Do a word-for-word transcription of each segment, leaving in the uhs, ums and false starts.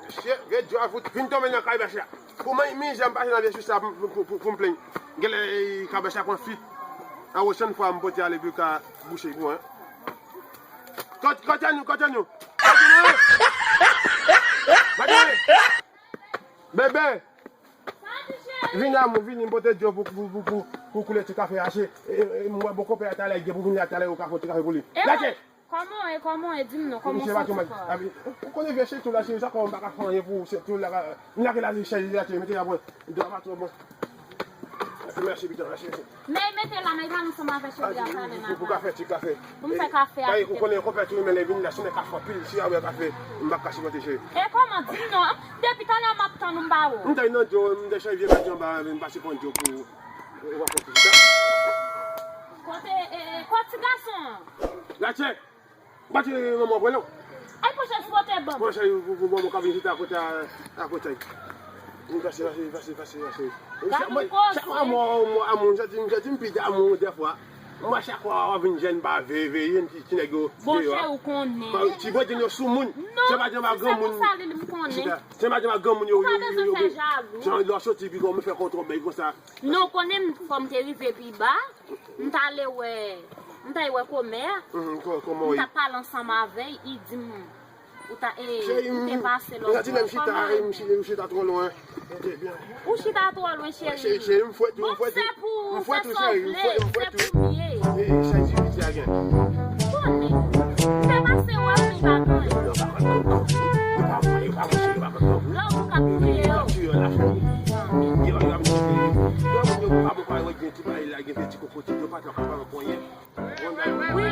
Mesye, vye djòl fout vin tonbe nan kay bèch la. Pou mwen, mizè m pase nan vye Swis la pou, pou, pou, pou m plenn. Genlè, e, kay bèch la pran fwi. A pwochèn fwa m pote ale pou ka bouche pou mwen. Kot-, kote nou, kote nou? Kote nou? Kote nou? Bebe! Vini amou, vini, m pote dlo pou, pou, pou, pou, pou koule ti kafe a, se, e, e, e, m wè bon konpè a talè, gen pou vini a talè, ou ka fè ti kafe pou li. Lache! Kòman w ye, kòman w ye, di m non, kòman w santi kò a? Ou konnen vye se tou la, se sa kò m pa ka fè anyen pou se tou la, m lage la li chèz la, mete la mwen, dlo a pa twò bon. Mèsi, pitit, mèsi, mèsi. Men mete la, men pa ansanm avè cheri a talè nan. Pou kafe, ti kafe. Pou m fè kafe a. Ou konnen konpè tou renmen lè vin la, si nèg ka fè anpil, si a wè kafe, m pa ka sipòte cheri. E kòman, di m non, depi talè m ap tann ou m pa wè w. M te nan dlo, m te chanje vye bèt anba, m pase pran dlo pou, ou pa konn sa. Kote, e, e, kote ti gason an? Lache! Pati manman pran non. Ay, pran chèz kote ban m. Pran chèz pou, pou manman ka vin chita akote a, akote. Vin pase, pase, pase, pase, pase. Gad yon koze. Chak fwa mwen, mwen, amou, m santi, m santi m pi damou dèfwa. Mwen chak fwa w ap vin jèn pa veye, veye, ti, ti nèg yo. Bon, chè, ou konnen. Ti bredjenn yo sou moun. Non, se pa jan pa granmoun. Se pou sa li, m konnen. Se pa jan pa granmoun yo, yo, yo, yo. Jan lè w soti pi gwo, m fè kontwòl bèy konsa. Non, ou konnen m, fò m te rive pi ba. M t ale wè, m t al wè kòmè a. Mhm, kò-, kòman w ye? M t ap pale ansanm avè l, li di m, ou ta, e, ou te pase lòt bò, kòman w ye? M chita twò lwen. Ou chita twò lwen, cheri. Cheri, cheri, m fwèt ou, m fwèt ou. Bon, se pou, se sa w vle, se pou m ye. E, e, sa di piti a gen. Konnen. M te pase wè m, li pa gen. Lòt ou ka touye yo. Gen ti bagay la, gen ti kokotit, yo pa t ap pran konyen. Wi.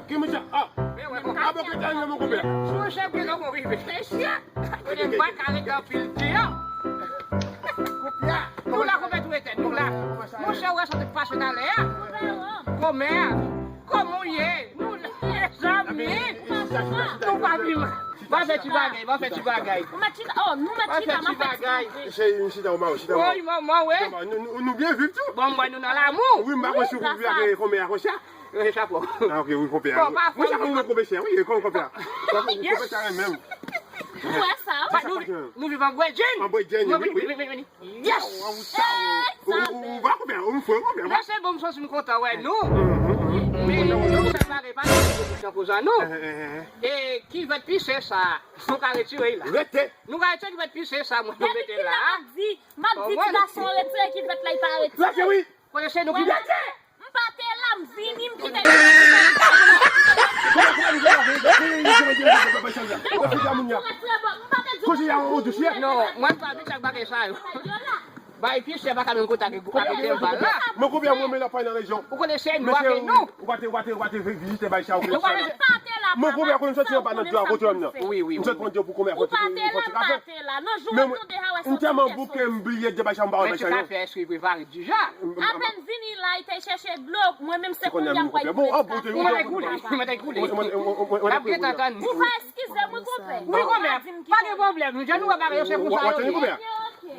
Ki misye? Ah. Ah, bon, ki ta nan mon konpè? Monchè, gen lè mwen rive. Mesye, kote m pa ka rete anpil di an. Nou la, konpè, tou etèn, nou la. Monchè, ou wè sa te pase talè a? Kòmè a, kòman w ye? Nou la, mezanmi. Nou pa viv. M ap fè ti bagay, m ap fè ti bagay. Ou mèt chita, oh, nou mèt chita, m ap fè ti bagay. Cheri, m chita, ou ba, ou chita. Woy, manman, wi. Nou, nou, nou byen viv tou. Bon, mwen, nou nan lamou. Wi, m pa konn si ou konpè a gen konbyen a konsa. Ranje chapo. Ah, ok, wi, konpè a. Bon, pa fò. Wi, chapo, mwen konpè chè, wi, konpè a. Konpè chè, menm. Ou wè sa, wi. Nou, nou viv an bredjenn. An bredjenn, wi, wi. Yes! Ou, ou, ou pa konpè, ou m fè konpè. Lè se bon, m santi m kontan wè nou. Men, nou sa pare pa nan pozisyon koz an nou. E kivèt pise sa, nou ka retire l la. Rete. Nou ka retire kivèt pise sa, mwen nou mete la. M ap di, m ap di ti gason retire kivèt la, li pa retire. Lage wi. Kote se nou ki mete. M pa te la, m vini, m kite. Kote y a ou dous yè? Non, mwen pa abitye ak bagay sa yo. Bay pye chè pa ka menm kontak ak tèm pa la. Men konbyen mwen men la fay nan rejyon. Ou konnen se nou avè nou. Ou pa te, ou pa te, ou pa te vizite bay sa ou konnen. Men konbyen konnen soti anba nan dlo a kote w nan. Wi, wi, wi. M sot pran dlo pou konbyen kote pou ti kafe. Men mwen m tèlman bouke m bliye de bay sa m pa wè bay sa yo. Men ti kafe èske prepare dija? Apèn vini la, li te chèche dlo, mwen menm se konbyen m kwè. Bon, ah, bon, te. Mwen te koule, mwen te koule. N ap gentan tann. Ou pa eskize m wi konpè. Wi konbyen. Pa gen pwoblèm, jan nou wè bagay yo se konsa yo ye.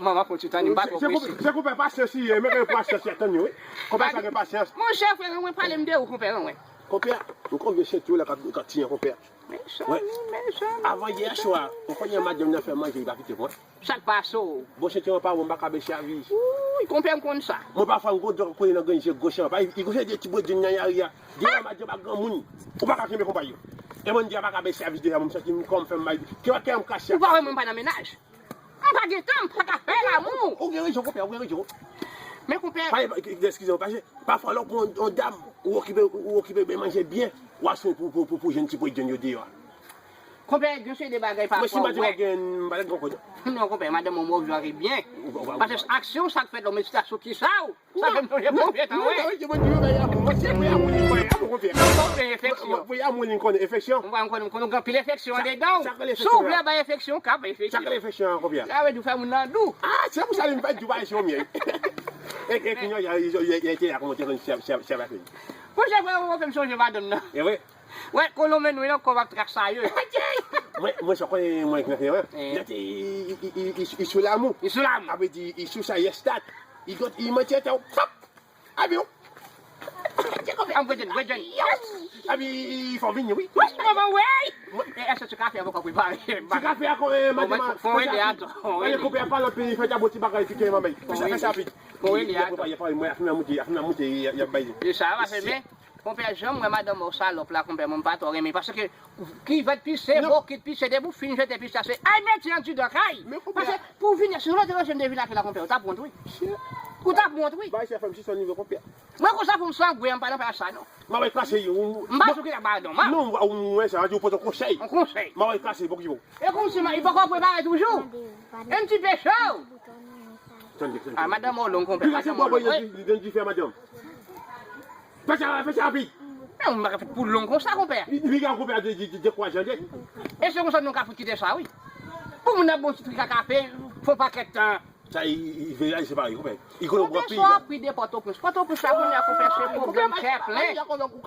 Manman fon ti tann, m pa twò prese. Se konpè pasyans li ye, men gen pasyans li ap tann yo wi. Konpè sa gen pasyans. Monchè frè mwen, pale m de ou konpè mwen. Konpè, m konn vye senti w la k ap, k ap tiye konpè. Mezanmi, mezanmi. Avan yè swa, ou konnen madanm nan fè manje, li pa kite mwen. Sa k pase w? Bon, senti an pa bon, m pa ka bese avi. Wouy, konpè m konn sa. Mwen pafwa m gon djòk konnen nan grenn je goch an. Pa, li gon se de ti bredjenn nan lari a. Deja madanm ak granmoun. Ou pa ka kenbe konpay yo. E mwen di a pa ka bese avi deja, mwen m santi m kò m fè m mal. Kè kè m krache. Ou pa wè mwen pa nan mennaj. M pa gen tan, m pa ka fè lamou. Ou gen rezon, konpè, ou gen rezon. Men konpè. Pa, eskize m, paske pafwa lè w pran yon dam, ou okipe, ou okipe byen manje byen, w ap swen pou, pou, pou, pou jèn ti bredjenn yo deyò a. Konpè, gen se de bagay pafwa. Mwen si madanm gen, m pa t gen kòd. Non, konpè, madanm mwen move jwa byen. Paske aksyon sa k fèt la, men se aksyon ki sa w. Sa fè m sonje konbyen tan, wi. Mwen di yo bay amou, mwen se pou amou li konnen, amou konbyen. Pou amou li konnen efeksyon. Mwen konnen, konnen gen anpil efeksyon andedan w. Si w vle bay efeksyon, w ka bay efeksyon. Sa k rele efeksyon an konbyen? Sa vle di w fè moun nan dou. Ah, se pou sa li m fè di w pa efeksyon mye. E, e, kounye a, y a, y a, y a, y a, y a, kòman te konn chè, chè, chè pa fini. Monchè, frè, ou fè m sonje madanm nan. E vre? Wè, kolonmen nou yo kò ap trak sa yo. Mwen, mwen, sa konnen mwen, mwen, mwen. Li sou lamou. Li sou lamou. Sa vle di, li sou sa, yes, that. Li got, li manti, pap. Avion. An vre, vre, vre. Epi, fò vini, wi. Mwen, mwen, mwen, wi. E, èske ti kafe a poko prepare? Ti kafe a, kon, e, madanm, fò rele a tou. Konpè a pale anpil, fè djab ti bagay, fè kè manmay. Fè sa, fè sa rapid. Fò rele a tou. Y ap prepare, y ap prepare, mwen, afin nan moute, afin nan moute, y ap bay. E sa va fè byen. Konpè, jan m wè madanm ou salòp la, konpè, mwen m pa twò renmen. Paske kivèt pise, bokit pise, depi w fin jete pise a, se ay mete andidan kay. Paske pou w vini, si w te ranje m te vin achte la, konpè, ou t ap wont, wi. Ou t ap wont, wi. Bay chèf, m si son nivo, konpè. Mwen konsa pou m sangwen, m pa nan plas sa, non. M ap krache, ou. M pa sou ki la, padon, ma. Non, ou mwen sa, di w pote konsèy. Yon konsèy. M ap krache, bon, ki bon. E kòmsi, ma, li poko prepare toujou. Yon ti pe cho. Tande, tande. A, madanm ou long, konpè. Li krache bò, bò, li nan dife, madanm. Fè sa, fè sa rapid. Men, yon bagay fèt pou long konsa, konpè. Li, li gen konpè de, de, de, de kwa jan de. E se konsa nou ka fout kite sa, wi. Pou moun ap bon ti trika kafe, fon pakèt tan. Sa, i, i, i veye, se parèy, konpè. I konnen w pran peyi. Konbyen sa w ap pri de Pòtoprens? Pòtoprens la, kounye a, konpè, se pwoblèm kè plen. Konpè, konpè,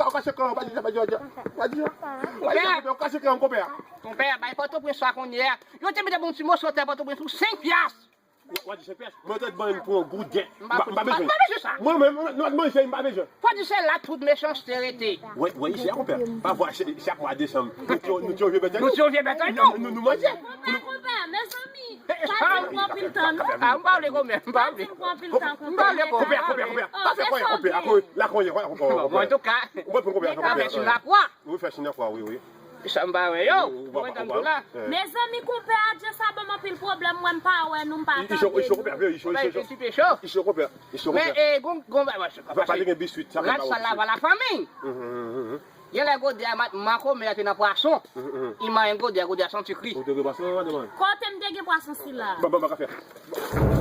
konpè, konpè, bay Pòtoprens sa, kounye a. Yo te mete bon ti moso tè Pòtoprens pou senk pyas. W a di senk pyas? Mwen te ban pou yon gouden. M pa bezwen. M pa bezwen sa. Mwen, mwen, mwen, nou manje, m pa bezwen. Fò di se la tout mechanste rete. Wè, wè, isi a, konpè. Pa vwa, se, se ak mwa desanm. Nou te, nou te vye bèt. Nou te vye bèt, non? Nou, nou manje. Konpè, konpè, mezanmi. Sa di m pran anpil tan, non? A, m pa vle konpè, m pa vle. Sa di m pran anpil tan, konpè. M pa vle konpè. Konpè, konpè, konpè. Pa fè konpè, konpè. Akoz, la konpè, konpè, konpè. Antouka, ou pran konpè, konpè. Fè sou lakwa. Wi, fè sou lakwa, wi, wi. Sa m pa wè yo. Mwen tann tou la. Mezanmi, konpè a, Dye sa ban m anpil pwoblèm, mwen m pa wè nou, m pa tande nou. Konpè a, ti pe cho. Konpè, konpè. Men, e, gon, gon, pa te gen biswit, sa pa rat sa la va la fanmi. Genlè gode a, ma, makomè a te nan pwason. I manyen gode a, gode a santi kri. Ou te gen pwason, madanm? Kote m te gen pwason sila? Ban, ban, ban kafe.